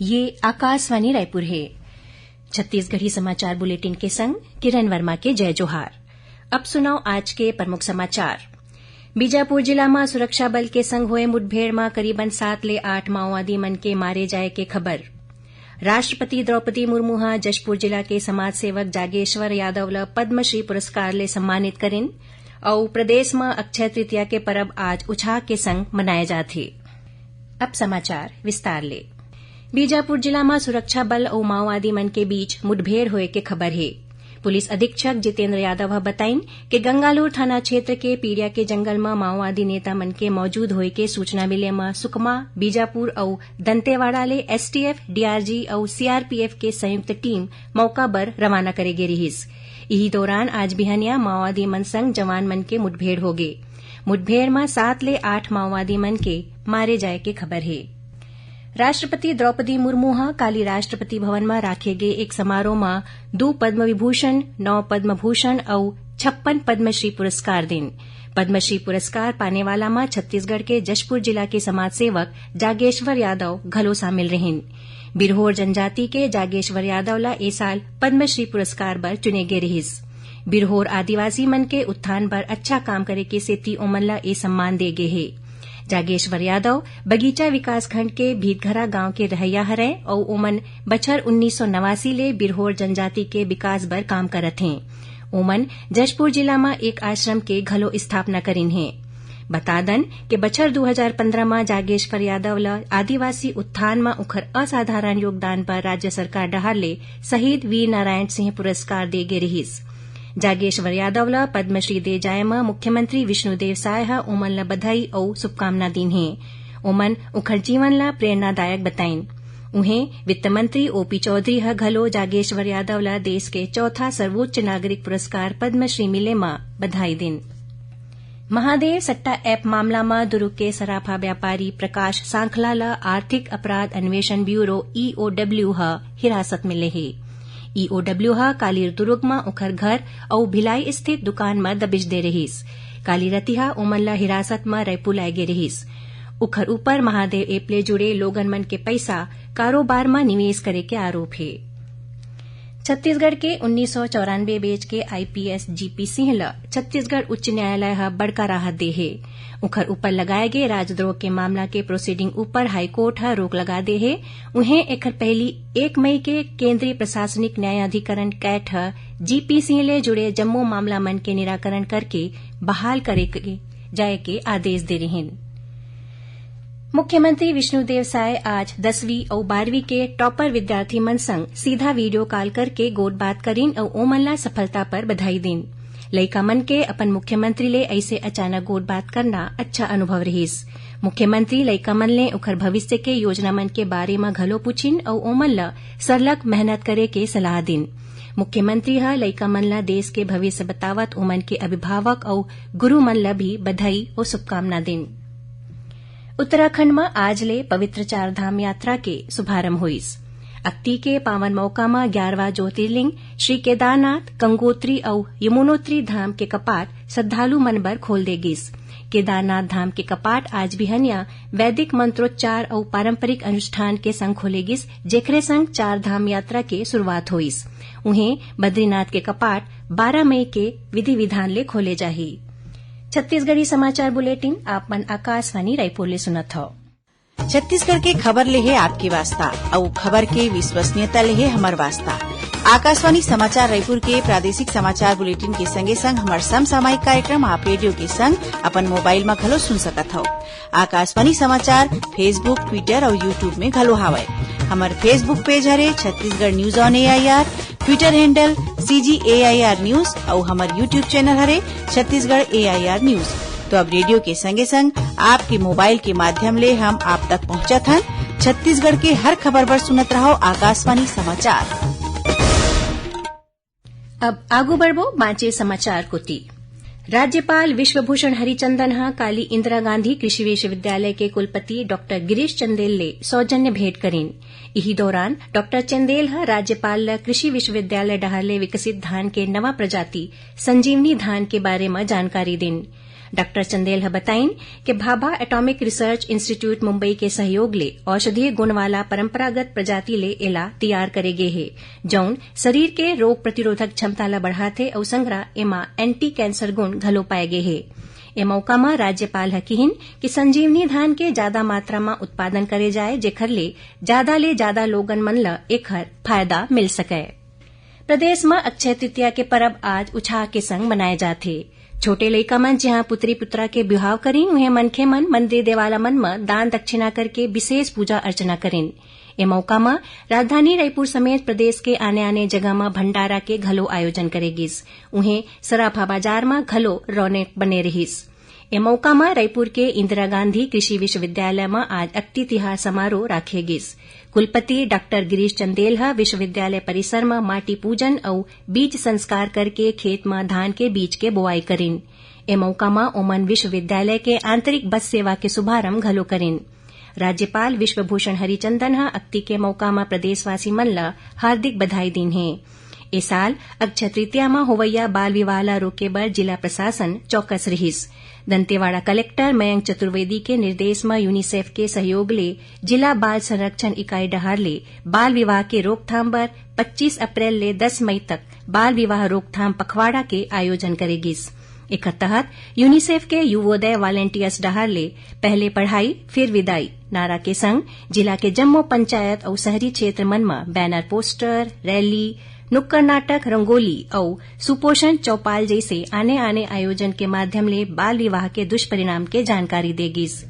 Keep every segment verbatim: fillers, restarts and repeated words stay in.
ये आकाशवाणी रायपुर हे। छत्तीसगढ़ी समाचार बुलेटिन के संग किरण वर्मा के जय जोहार। अब सुनव आज के प्रमुख समाचार। बीजापुर जिला म सुरक्षा बल के संग होए मुठभेड़ म करीबन सात ले आठ माओवादी मन के मारे जाए के खबर। राष्ट्रपति द्रौपदी मुर्मू ह जशपुर जिला के समाज सेवक जागेश्वर यादव ल पद्मश्री पुरस्कार ले सम्मानित करिन। अउ प्रदेश म अक्षय तृतीया के परब आज उछाह के संग मनाए जात हे। अब समाचार विस्तार ले। बीजापुर जिला म सुरक्षा बल अउ माओवादी मन के बीच मुठभेड़ होए के खबर हे। पुलिस अधीक्षक जितेंद्र यादव ह बताइन कि गंगालूर थाना क्षेत्र के पीड़िया के जंगल म माओवादी नेता मन के मौजूद होए के सूचना मिले म सुकमा, बीजापुर अउ दंतेवाड़ा ले एसटीएफ, डीआरजी अउ सीआरपीएफ के संयुक्त टीम मौका बर रवाना करे गे रिहिस। इही दौरान आज बिहनिया माओवादी मन संग जवान मन के मुठभेड़ होगे। मुठभेड़ म सात ले आठ माओवादी मन के मारे जाए के खबर हे। राष्ट्रपति द्रौपदी मुर्मू ह काली राष्ट्रपति भवन म राखे गे एक समारोह म दू पद्म विभूषण, नौ पद्म भूषण अउ छप्पन पद्मश्री पुरस्कार दिन। पद्मश्री पुरस्कार पाने वाला म छत्तीसगढ़ के जशपुर जिला के समाज सेवक जागेश्वर यादव घलो शामिल रहिन। बिरहोर जनजाति के जागेश्वर यादव ल ए साल पद्मश्री पुरस्कार बर चुने गे रिहिस। बिरहोर आदिवासी मन के उत्थान बर अच्छा काम करे के सेती ओमन ल ए सम्मान दे गे हे। जागेश्वर यादव बगीचा विकासखंड के भीतघरा गांव के रहइया हरय अउ ओमन बछर उन्नीस सौ नवासी ले बिरहोर जनजाति के विकास बर काम करत हें। ओमन जशपुर जिला म एक आश्रम के घलो स्थापना करिन हें। बता दन के बछर दू हजार पंद्रह म जागेश्वर यादव ल आदिवासी उत्थान म उखर असाधारण योगदान बर राज्य सरकार डहार ले शहीद वीर नारायण सिंह पुरस्कार दे गे रिहिस। जागेश्वर यादव ल पद्मश्री दे जाए म मुख्यमंत्री विष्णुदेव साय ह ओमन ल बधाई अउ शुभकामना दीन हे। ओमन उखर जीवन ल प्रेरणादायक बताइन। उहें, वित्त मंत्री ओपी चौधरी ह घलो जागेश्वर यादव ल देश के चौथा सर्वोच्च नागरिक पुरस्कार पद्मश्री मिले म बधाई दीन। महादेव सट्टा ऐप मामला म दुर्ग के सराफा व्यापारी प्रकाश सांखला ल आर्थिक अपराध अन्वेषण ब्यूरो, ईओडब्ल्यू, ह हिरासत में ले हे। ईओडब्ल्यू ह काली दुर्ग म ओखर घर अउ भिलाई स्थित दुकान म दबिश दे रिहिस। काली रतिहा ओमन ल हिरासत म रइपुर लाए गे रिहिस। उखर ऊपर महादेव ऐप ले जुड़े लोगन मन के पइसा कारोबार म निवेश करे के आरोप हे। छत्तीसगढ़ के उन्नीस सौ चौरानवे बैच के आईपीएस जीपी सिंह ल छत्तीसगढ़ उच्च न्यायालय ह बड़का राहत दे हे। उखर ऊपर लगाए गे राजद्रोह के मामला के प्रोसीडिंग ऊपर हाईकोर्ट ह रोक लगा दे हे। उहें, एखर पहिली एक मई के केंद्रीय प्रशासनिक न्यायाधिकरण कैट ह जीपी सिंह ले जुड़े जम्मो मामला मन के निराकरण करके बहाल करे के, जाए के आदेश दे रिहिन। मुख्यमंत्री विष्णुदेव साय आज दसवीं अउ बारहवीं के टॉपर विद्यार्थी मन संग सीधा वीडियो कॉल करके गोठ बात करिन अउ ओमन ला सफलता पर बधाई दीन। लइका मन के अपन मुख्यमंत्री ले अइसे अचानक गोठ बात करना अच्छा अनुभव रिहिस। मुख्यमंत्री लइका मन ले ओखर भविष्य के योजना मन के बारे म घलो पूछिन अउ ओमन ल सरलग मेहनत करे के सलाह दीन। मुख्यमंत्री ह लइका मन ल देश के भविष्य बतावत ओमन के अभिभावक अउ गुरु मन ल भी बधाई अउ शुभकामना दीन। उत्तराखंड म आज ले पवित्र चार धाम यात्रा के शुभारंभ होइस। अक्ति के पावन मौका म ग्यारहवां ज्योतिर्लिंग श्री केदारनाथ, गंगोत्री अउ यमुनोत्री धाम के कपाट श्रद्धालु मन बर खोल दे गिस। केदारनाथ धाम के कपाट आज बिहनिया वैदिक मंत्रोच्चार अउ पारंपरिक अनुष्ठान के संग खोले गिस, जेखरे संग चार धाम यात्रा के शुरुआत होइस। उहें, बद्रीनाथ के कपाट बारह मई के विधि विधान ले खोले जाही। छत्तीसगढ़ी समाचार बुलेटिन आप मन आकाशवाणी रायपुर ले सुनत हव। छत्तीसगढ़ के खबर ले हे आपके वास्ता, अउ खबर के विश्वसनीयता ले हे हमर वास्ता। आकाशवाणी समाचार रायपुर के प्रादेशिक समाचार बुलेटिन के संगे संग हमर समसामयिक कार्यक्रम आप रेडियो के संग अपन मोबाइल म घलो सुन सकत हव। आकाशवाणी समाचार Facebook, Twitter अउ YouTube में घलो हावय। हमर Facebook पेज हरे Chhattisgarh news on AIR, Twitter handle CG AIR news अउ हमर YouTube चैनल हरे छत्तीसगढ़ एआईआर न्यूज। तो अब रेडियो के संगे संग आपके मोबाइल के माध्यम ले हम आप तक पहुंचत हन। छत्तीसगढ़ के हर खबर बर सुनत रहव आकाशवाणी समाचार। अब आगू बढ़बो बांचे समाचार कोति। राज्यपाल विश्वभूषण हरिचंदन ह काली इंदिरा गांधी कृषि विश्वविद्यालय के कुलपति डॉक्टर गिरीश चंदेल ले सौजन्य भेंट करिन। इही दौरान डॉक्टर चंदेल ह राज्यपाल ल कृषि विश्वविद्यालय डहार ले विकसित धान के नवा प्रजाति संजीवनी धान के बारे म जानकारी दिन। डॉक्टर चंदेल ह बताइन कि Bhabha atomic research institute Mumbai के सहयोग ले औषधीय गुण वाला परंपरागत प्रजाति ले एला तैयार करे गे हे, जौन शरीर के रोग प्रतिरोधक क्षमता ल बढ़ाथे अउ संघरा एमा एंटी कैंसर गुण घलो पाए गे हे। ए मौका म राज्यपाल ह किहिन कि संजीवनी धान के जादा मात्रा म उत्पादन करे जाए, जेखर ले जादा ले जादा लोगन मन ल एखर फायदा मिल सकय। प्रदेश म अक्षय तृतीया के परब आज उछाह के संग मनाए जाथे। छोटे लइका मन जिहां पुतरी पुतरा के बिहाव करिन, उहें मनखे मन मंदिर देवाला मन म दान दक्षिणा करके विशेष पूजा अर्चना करिन। ए मौका म राजधानी रायपुर समेत प्रदेश के आने-आने जगह म भंडारा के घलो आयोजन करे गिस। उहें सराफा बाजार म घलो रौनक बने रिहिस। ए मौका म रायपुर के इंदिरा गांधी कृषि विश्वविद्यालय म आज अक्ति तिहार समारोह राखे गिस। कुलपति डॉक्टर गिरीश चंदेल ह विश्वविद्यालय परिसर म माटी पूजन अउ बीज संस्कार करके खेत म धान के बीज के बोआई करिन। ए मौका म ओमन विश्वविद्यालय के आंतरिक बस सेवा के शुभारंभ घलो करिन। राज्यपाल विश्वभूषण हरिचंदन ह अक्ति के मौका म प्रदेशवासी मन ल हार्दिक बधाई दीन हे। ए साल अक्षय तृतीया म होवइया बाल विवाह ल रोके बर जिला प्रशासन चौकस रिहिस। दंतेवाड़ा कलेक्टर मयंक चतुर्वेदी के निर्देश म यूनिसेफ के सहयोग ले जिला बाल संरक्षण इकाई डहार ले बाल विवाह के रोकथाम बर पच्चीस अप्रैल ले दस मई तक बाल विवाह रोकथाम पखवाड़ा के आयोजन करे गिस। एखर तहत यूनिसेफ के युवोदय वॉलंटियर्स डहार ले पहले पढ़ाई फिर विदाई नारा के संग जिला के जम्मो पंचायत अउ शहरी क्षेत्र मन म बैनर पोस्टर, रैली, नुक्कड़ नाटक, रंगोली अउ सुपोषण चौपाल जइसे आने-आने आयोजन के माध्यम ले बाल विवाह के दुष्परिणाम के जानकारी दे गिस।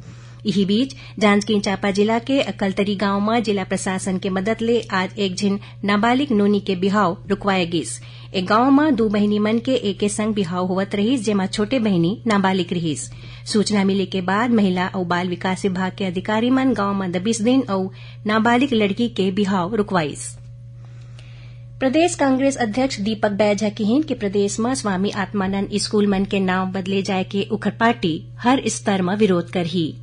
इही बीच, जांजगीर चांपा जिला के अकलतरी गांव म जिला प्रशासन के मदद ले आज एक झिन नाबालिग नोनी के बिहाव रुकवाए गिस। ए गांव म दू बहिनी मन के एके संग बिहाव होवत रहिस, जेमा छोटे बहिनी नाबालिग रिहिस। सूचना मिले के बाद महिला अउ बाल विकास विभाग के अधिकारी मन गांव म दबिस दिन अउ नाबालिग लड़की के बिहाव रुकवाइस। प्रदेश कांग्रेस अध्यक्ष दीपक बैज ह किहिन कि प्रदेश म स्वामी आत्मानंद स्कूल मन के नांव बदले जाय के उखर पार्टी हर स्तर म विरोध करही।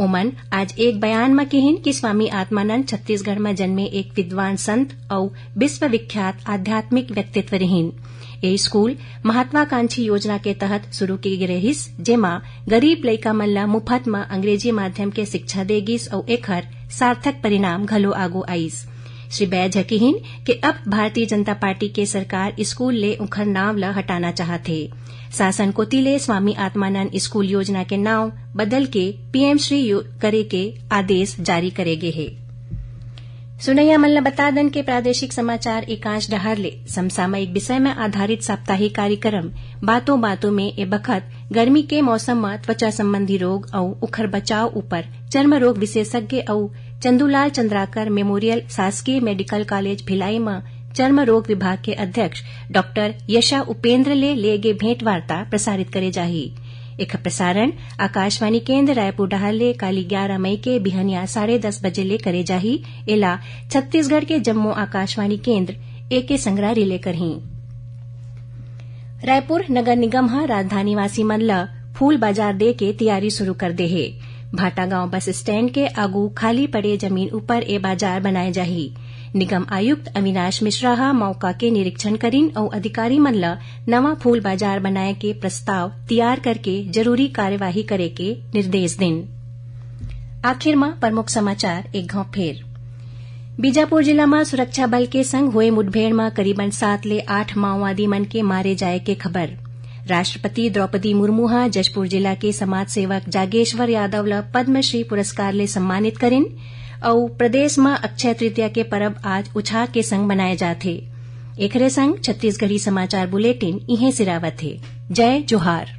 ओमन आज एक बयान म किहिन कि स्वामी आत्मानंद छत्तीसगढ़ म जन्मे एक विद्वान संत अउ विश्वविख्यात आध्यात्मिक व्यक्तित्व रिहिन। ए स्कूल महत्वाकांक्षी योजना के तहत शुरू की गे रहिस, जेमा गरीब लइका मन ल मुफत म अंग्रेजी माध्यम के शिक्षा दे गिस अउ एखर सार्थक परिणाम घलो आगू आइस। श्री बैज ह किहिन कि अब भारतीय जनता पार्टी के सरकार स्कूल ले उखर नांव ल हटाना चाहत हे। शासन कोति ले स्वामी आत्मानंद स्कूल योजना के नांव बदल के पीएम श्री यो-, करे के आदेश जारी करे गे हे। सुनैया मन ल बता दन के प्रादेशिक समाचार एकांश डहार ले समसामयिक विषय में आधारित साप्ताहिक कार्यक्रम बातों बातों में ए बखत गर्मी के मौसम म त्वचा संबंधी रोग अउ उखर बचाव ऊपर चर्म रोग विशेषज्ञ अउ चंदूलाल चंद्राकर मेमोरियल शासकीय मेडिकल कॉलेज भिलाई म चर्म रोग विभाग के अध्यक्ष डॉक्टर यशा उपेंद्र ले ले गे भेंट वार्ता प्रसारित करे जाही। एखर प्रसारण आकाशवाणी केंद्र रायपुर डहार ले काली ग्यारा मई के बिहनिया साढ़े दस बजे ले करे जाही। एला छत्तीसगढ़ के जम्मो आकाशवाणी केंद्र एके संगरा रिले करही। रायपुर नगर निगम ह राजधानी वासी मन ल फूल बाजार दे के तैयारी शुरू कर दे हे। भाटागांव बस स्टैंड के आगू खाली पड़े जमीन ऊपर ए बाजार बनाए जाही। निगम आयुक्त अविनाश मिश्रा ह मौका के निरीक्षण करिन अउ अधिकारी मन ल नवा फूल बाजार बनाए के प्रस्ताव तैयार करके जरूरी कार्यवाही करे के निर्देश दिन। आखिर म प्रमुख समाचार एक घांव फेर। बीजापुर जिला म सुरक्षा बल के संग होए मुठभेड़ म करीबन सात ले आठ माओवादी मन के मारे जाए के खबर। राष्ट्रपति द्रौपदी मुर्मू ह जशपुर जिला के समाज सेवक जागेश्वर यादव ल पद्मश्री पुरस्कार ले सम्मानित करिन अउ प्रदेश म अक्षय तृतीया के परब आज उछाह के संग मनाए जात हे। एखरे संग छत्तीसगढ़ी समाचार बुलेटिन इहें सिरावत हे। जय जोहार।